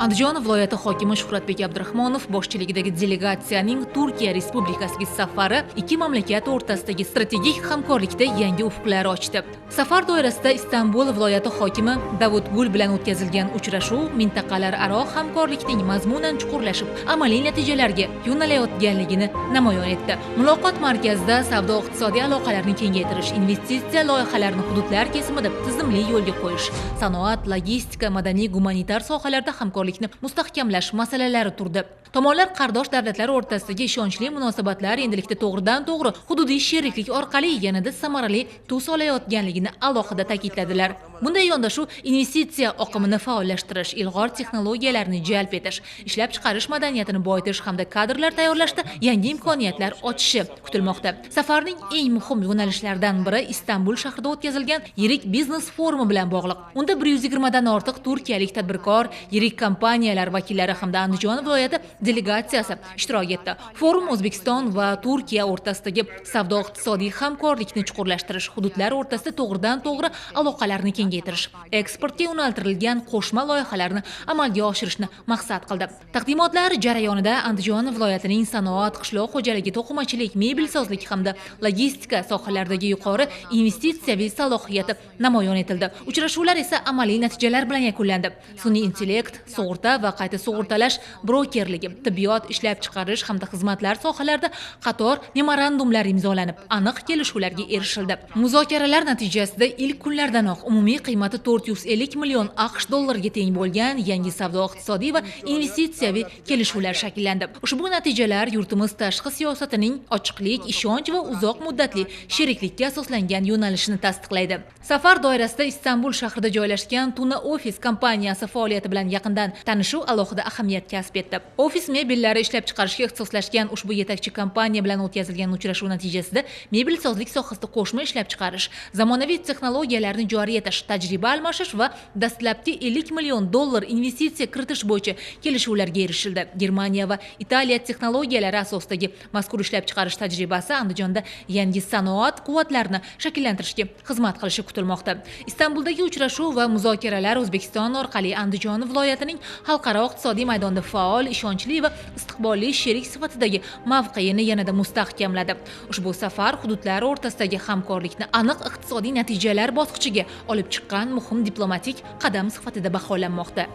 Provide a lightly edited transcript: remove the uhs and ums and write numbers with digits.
Andijon viloyati hokimi Shuhratbek Abdurahmonov boshchiligidagi delegatsiyaning Turkiya Respublikasiga safari ikki mamlakat o'rtasidagi strategik hamkorlikda yangi ufqlar ochdi. Safar doirasida Istanbul viloyati hokimi Davud Gul bilan o'tkazilgan uchrashuv mintaqalararo hamkorlikning mazmunan chuqurlashib, amaliy natijalarga yo'nalayotganligini namoyon etdi. Muloqot markazida savdo-iqtisodiy aloqalarni kengaytirish, investitsiya loyihalarini hududlar kesimida tizimli yo'lga qo'yish, sanoat, logistika, madaniy gumanitar sohalarda hamkorlikni mustahkamlash masalalari turdi. Tomonlar qardosh davlatlar o'rtasidagi ishonchli munosabatlar endilikda to'g'ridan-to'g'ri hududiy sheriklik orqali yanada samarali tus olayotganligini alohida ta'kidladilar. Bunday yondashuv investitsiya oqimini faollashtirish, ilg'or texnologiyalarni jalb etish, ishlab chiqarish madaniyatini boyitish hamda kadrlar tayyorlashda yangi imkoniyatlar ochishi kutilmoqda. Safarning eng muhim yo'nalishlaridan biri Istanbul shahrida o'tkazilgan yirik biznes forumi bilan bog'liq. Unda 120 dan ortiq turkiyalik tadbirkor, yirik kompaniyalar vakillari hamda Andijon viloyati delegatsiyasi ishtirok etdi. Forum O'zbekiston va Turkiya o'rtasidagi savdo-iqtisodiy hamkorlikni chuqurlashtirish, hududlar o'rtasida to'g'ridan-to'g'ri aloqalarni kengaytirish, eksportga yo'naltirilgan qo'shma loyihalarni amalga oshirishni maqsad qildi. Taqdimotlar jarayonida Andijon viloyatining sanoat, qishloq xo'jaligi, to'qimachilik, mebelsozlik hamda logistika sohalaridagi yuqori investitsiyaviy salohiyati namoyon etildi. Uchrashuvlar esa amaliy natijalar bilan yakunlandi. Sun'iy intellekt, sug'urta va qayta sug'urtalash brokerligi, tibbiyot, ishlab chiqarish hamda xizmatlar sohalarida qator memorandumlar imzolanib, aniq kelishuvlarga erishildi. Muzokaralar natijasida ilk kunlardanoq umumiy qiymati 450 million AQSh dollariga teng bo'lgan yangi savdo-iqtisodiy va investitsiyaviy kelishuvlar shakllandi. Ushbu natijalar yurtimiz tashqi siyosatining ochiqlik, ishonch va uzoq muddatli sheriklikka asoslangan yo'nalishini tasdiqlaydi. Safar doirasida Istanbul shahrida joylashgan Tuna Office kompaniyasi faoliyati bilan yaqindan tanishuv alohida ahamiyat kasb etdi. Ofis mebellari ishlab chiqarishga ixtisoslashgan ushbu yetakchi kompaniya bilan o'tkazilgan uchrashuv natijasida mebelsozlik sohasida qo'shma ishlab chiqarish, zamonaviy texnologiyalarni joriy etish, tajriba almashish va dastlabki 50 million dollar investitsiya kiritish bo'yicha kelishuvlarga erishildi. Germaniya va Italiya texnologiyalari asosidagi mazkur ishlab chiqarish tajribasi Andijonda yangi sanoat quvvatlarini shakllantirishga xizmat qilishi kutilmoqda. Istanbuldagi uchrashuv va muzokaralar O'zbekiston orqali Andijon viloyatining xalqaro iqtisodiy maydonda faol, ishonchli va istiqbolli sherik sifatidagi mavqeini yanada mustahkamladi. Ushbu safar hududlar o'rtasidagi hamkorlikni aniq iqtisodiy natijalar bosqichiga olib chiqqan muhim diplomatik qadam sifatida baholanmoqda.